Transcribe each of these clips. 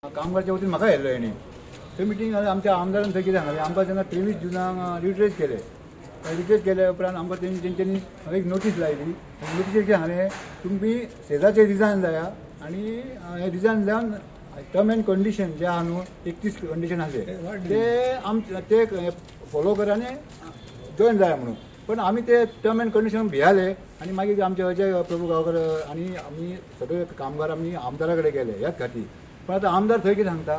कामगारच्या वतीन म्हाका येयल्लो हेणी. थंय मिटींग जाली. आमच्या आमदारान थंय कितें सांगलें आमकां, जेन्ना 23 जुनाक रिट्रेस केले, रिट्रेस केल्या उपरांत आमकां तेंच्यांनी एक नोटीस लायली. नोटीसेर कितें सांगलें, तुमी सेजाचेर रिजायन जाया आनी हे रिजायन जावन टर्म एंड कंडिशन जे आहा न्हू, 31 कंडिशन आसले ते आम ते फॉलो करा आनी जॉयन जाया म्हणून. पण आमी ते टर्म एंड कंडिशन भियाले आनी मागीर आमचे अजय प्रभू गांवकर आनी आमी सगळे कामगार आमी आमदारा कडेन गेले ह्याच खातीर. पण आतां आमदार थंय कितें सांगता,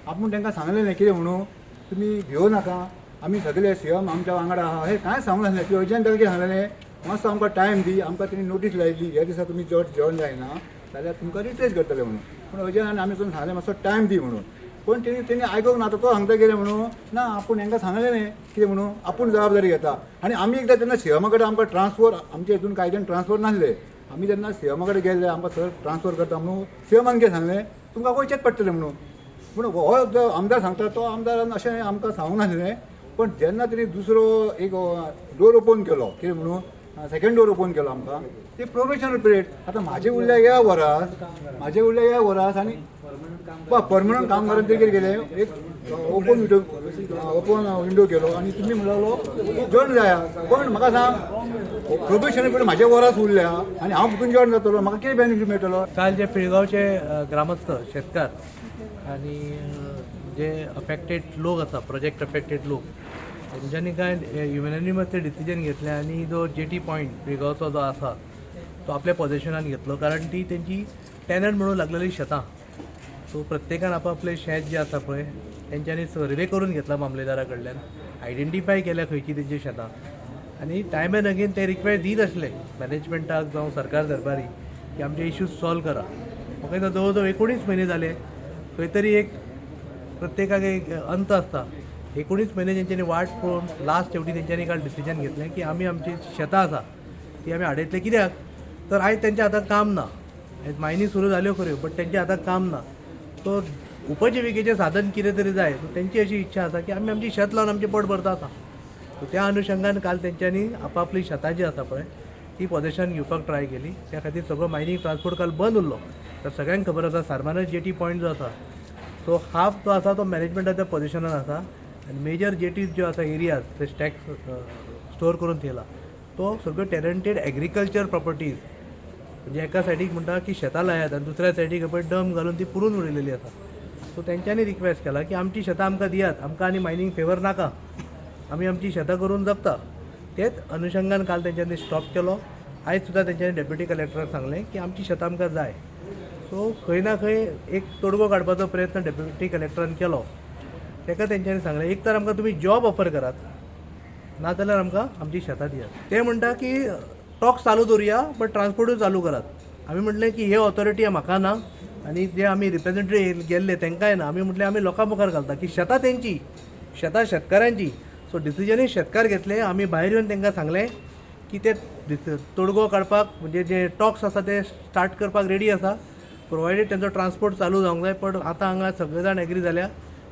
आपूण तांकां सांगलें न्ही कितें म्हणून, तुमी भियो नाका, आमी सगळे सीएम आमच्या वांगडा आहा, हें कांय सांगूंक नासलें. ती अजयान ताका कितें सांगलें, मातसो आमकां टायम दी, आमकां तेणी नोटीस लायली, ह्या दिसा तुमी जॉब जॉयन जायना जाल्यार तुमकां रिट्रेस करतले म्हणून. पूण अजयान आमी वचून सांगलें मातसो टायम दी म्हणून, पण तेणी आयकूंक ना. आतां तो सांगता कितें म्हणून, ना आपूण हांकां सांगलें न्ही कितें म्हणून, आपूण जबाबदारी घेता. आनी आमी एकदां तेन्ना सीएमा कडेन आमकां ट्रान्सफर, आमच्या हितून कायद्यान ट्रान्सफर नासले. आमी जेन्ना सीएमा कडेन गेले, आमकां सर ट्रान्सफर करता म्हणून, सीएमान कितें सांगलें, तुमकां वयचेंच पडटलें म्हणून. पूण हो जो आमदार सांगता तो आमदारान अशें आमकां सांगूंक नासलें. पण जेन्ना तेणी दुसरो एक डोर ओपन केलो, कितें म्हणून, सेकंड डोर ओपन केलो आमकां ते प्रोबेशन पिरियड. आतां म्हाजे उरल्या ह्या वरास, म्हाजे उरल्या ह्या वरास आनी परमनंट कामगारान ते कितें केलें, एक ओपन विंडो केलो आनी तुमी म्हणलो जॉयन जाया. पण म्हाका सांग, प्रोबेशन पिरियड म्हाजे वरास उरल्या आनी हांव भितून जॉयन जातलो, म्हाका कितें बेनिफीट मेळटलो? काल जे पिळगांवचे ग्रामस्थ, शेतकार आनी जे अफेक्टेड लोक आसा, प्रोजेक्ट अफेक्टेड लोक, तेंच्यांनी कांय युनॅनिमसली डिसिजन घेतलें आनी जो जेटी पॉयंट पिळगांवचो जो आसा तो आपल्या पॉझिशनान घेतलो, कारण ती तेंची टेनंट म्हणून लागलेली शेतां. सो प्रत्येकान आपापलें शेत जें आसा पळय तेंच्यांनी सर्वे करून घेतला मामलेदारा कडल्यान, आयडेंटिफाय केल्या खंयची तेंची शेतां आनी टायम एंड अगेन ते रिक्वेस्ट दीत आसले मॅनेजमेंटाक जावं सरकार दरबारी की आमचे इश्यूज सॉल्व करा. म्हाका दिसता जवळ जवळ 19 म्हयने जाले. खंय तरी एक प्रत्येकाक एक अंत आसता. 19 म्हयने तेंच्यांनी वाट पळोवन लास्ट शेवटी तेंच्यांनी काल डिसिजन घेतलें की आमी आमची शेतां आसा ती आमी आडयतले. कित्याक तर आयज तेंच्या हाताक काम ना. आयज मायनी सुरू जाल्यो खऱ्यो, बट तेंच्या हाताक काम ना. सो उपजिविकेचें साधन कितें तरी जाय. सो तेंची अशी इच्छा आसा की आमी आमची शेत लावन आमचें पोट भरता आसा. सो त्या अनुशंगान काल तेंच्यांनी आपापली शेतां जी आसा पळय ती पॉझेशन घेवपाक ट्राय केली. त्या खातीर सगळो मायनींग ट्रान्सपोर्ट काल बंद उरलो. तर सगळ्यांक खबर आसा, सारमानस जेटी पॉयंट जो आसा, सो हाफ जो आसा तो मॅनेजमेंटाच्या पोझिशनान आसा आनी मेजर जेटीज ज्यो आसा एरियाज, ते स्टॅक्स स्टोर करून थेयला तो सगळ्यो टेनंटेड एग्रीकल्चर प्रॉपर्टीज. म्हणजे एका सायडीक म्हणटा की शेतां लायात आनी दुसऱ्या सायडीक पळय डंप घालून ती पुरून उडयलेली आसा. सो तेंच्यांनी रिक्वेस्ट केला की आमची शेतां आमकां दियात, आमकां आनी मायनींग फेवर नाका, आमी आमची शेतां करून जगता. तेच अनुशंगान काल तेंच्यांनी स्टॉप केलो. आयज सुद्दां तेंच्यांनी डेप्युटी कलेक्टराक सांगलें की आमची शेतां आमकां जाय. सो खंय ना खंय एक तोडगो काडपाचो प्रयत्न डेप्युटी कलेक्टरान केलो. ताका तेंच्यांनी सांगलें, एक तर आमकां तुमी जॉब ऑफर करात, नाजाल्यार आमकां आमची शेतां दियात. ते म्हणटा की टॉक चालू दवरुया, बट ट्रान्सपोर्टूय चालू करात. आमी म्हटलें की हे ऑथॉरिटी म्हाका ना आनी जे आमी रिप्रेझेंटेटिव्ह गेल्ले तांकांय ना. आमी म्हटलें आमी लोकां मुखार घालता की शेतां तेंची, शेतां शेतकारांची. सो डिसिजनूय शेतकार घेतले. आमी भायर येवन तांकां सांगलें की ते तोडगो काडपाक, म्हणजे जे टॉक्स आसा ते स्टार्ट करपाक रेडी आसा, प्रोवायडेड तेंचो ट्रान्सपोर्ट चालू जावंक जाय. पण आतां हांगा सगळे जाण एग्री जाल्या.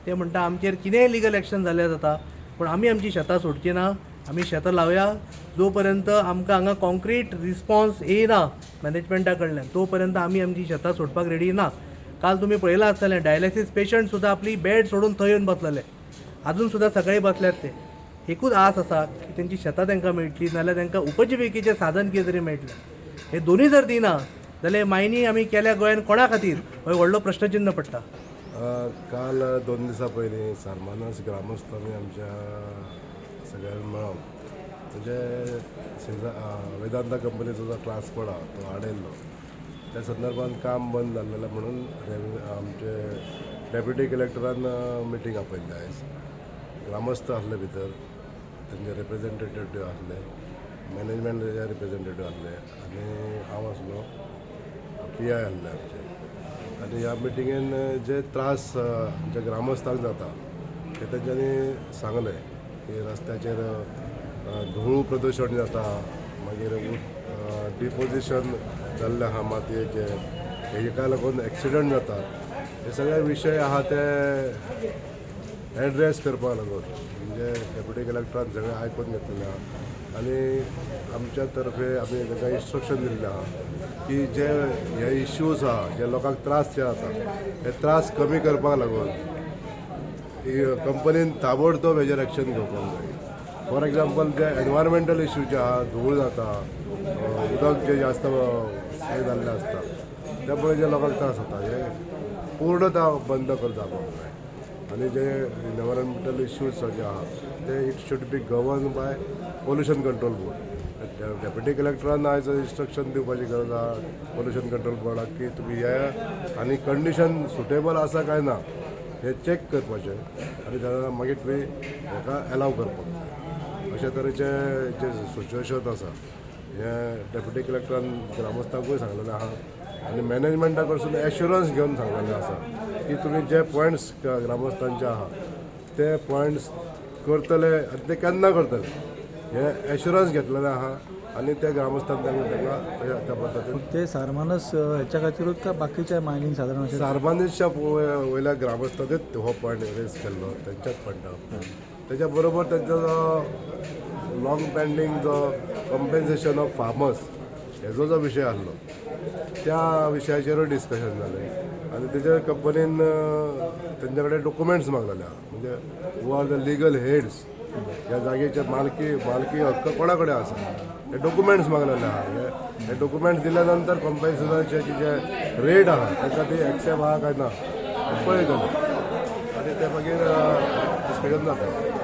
ते म्हणटा आमचेर कितेंय लिगल एक्शन जाल्यार जाता, पूण आमी आमची शेतां सोडची ना. आमी शेतां लावया. जो पर्यंत आमकां हांगा कॉन्क्रीट रिस्पॉन्स येयना मॅनेजमेंटा कडल्यान, तो पर्यंत आमी आमची शेतां सोडपाक रेडी ना. काल तुमी पळयलां आसतलें, डायलिसीस पेशंट सुद्दां आपली बेड सोडून थंय येवन बसलेले. अजून सुद्दां सकाळी बसल्यात ते. एकूच आस आसा की तेंची शेतां तांकां मेळटली, नाल्यार तांकां उपजिविकेचें साधन कितें तरी मेळटलें. हे दोनूय जर दिना जाल्यार मायनी आमी केल्या गोंयान कोणा खातीर, हो व्हडलो प्रश्नचिन्न पडटा. काल 2 दिसां पयलीं सारमानस ग्रामस्थांनी आमच्या सगळ्यांक मेळोन म्हणजे सेजा वेदांता कंपनीचो जो ट्रान्सपोर्ट आहा तो आडयल्लो. त्या संदर्भात काम बंद जाल्लें म्हणून आमचे डेप्युटी कलेक्टरान मिटींग आपयल्ली आयज. ग्रामस्थ आसले भितर, तेंचे रिप्रेझेंटेटिव्ह आसले, मॅनेजमेंटाचे रिप्रेझेंटेटिव्ह आसले आनी हांव आसलो, पीआय आसले आमचे. आनी ह्या मिटिंगेन जे त्रास आमच्या ग्रामस्थांक जाता ते तेंच्यांनी सांगलें की रस्त्याचेर धूळ प्रदुशण जाता, मागीर डिपोजिशन जाल्लें आहा मातयेचें, हेका लागून एक्सिडंट जातात. हे सगळे विशय आहा ते एड्रेस करपाक लागून म्हणजे डेप्युटी कलेक्टरान सगळें आयकून घेतलेलें आहा. आनी आमच्या तर्फे आमी तांकां इन्स्ट्रक्शन दिल्लें आहा की जे हे इश्यूज आहा, जे लोकांक त्रास जे जाता, हे त्रास कमी करपाक लागून कंपनीन ताबडतोब हेजेर एक्शन घेवपाक जाय. फॉर एग्जाम्पल, जे एनवायरमेंटल इश्यू जे आहा, धूळ जाता, उदक जे जास्त हे जाल्लें आसता, त्यामुळे जे लोकांक त्रास जाता, हे पूर्णतः बंद करपाक जाय. आनी जे एनवायरमेंटल इश्यूज जे आहा ते it should be govern by Pollution Control Board. Deputy कलेक्टरान आयज इन्स्ट्रक्शन दिवपाची गरज आहा पोल्युशन कंट्रोल बोर्डाक की तुमी हे आनी कंडिशन सुटेबल आसा काय ना हे चॅक करपाचें आनी तेन्ना मागीर तुमी हेका एलाव करपाक जाय. अशे तरेचे जे सिच्युएशन आसा हें डेप्युटी कलेक्टरान ग्रामस्थांकूय सांगलेलें आहा आनी मॅनेजमेंटा कडसून एश्युरन्स घेवन सांगलेलें आसा की तुमी जे पॉयंट्स ग्रामस्थांचे आहा ते पॉयंट्स करतले आनी ते केन्ना करतले हे एश्युरन्स घेतलेलें आहा आनी ते ग्रामस्थान तांकां त्या पद्दतीन. ते सारमानस हेच्या खातीरूच काय बाकीच्या मायनींग सादारण अशें? सारमानसच्या वयल्या ग्रामस्थांनीच हो पॉयंट रेज केल्लो तेंच्याच फंडा. तेच्या बरोबर तेंचो जो लॉंग पेंडींग जो कम्पेन्सेशन ऑफ फार्मर्स हेजो जो विशय आहलो, त्या विशयाचेरूय डिस्कशन जालें. आनी तेजेर कंपनीन तेंच्या कडेन डॉक्युमेंट्स मागलेले आहा, म्हणजे who are the legal heads, ह्या जागेचे मालकी हक्क कोणा कडेन आसा हे डॉक्युमेंट्स मागलेले आहा. हे हे डॉक्युमेंट्स दिल्या नंतर कॉम्पेन्सेशनाचे जे रेट आहा ताका ती एक्सेप्ट आहा काय ना हें पळयतले आनी ते मागीर डिस्कशन जाता.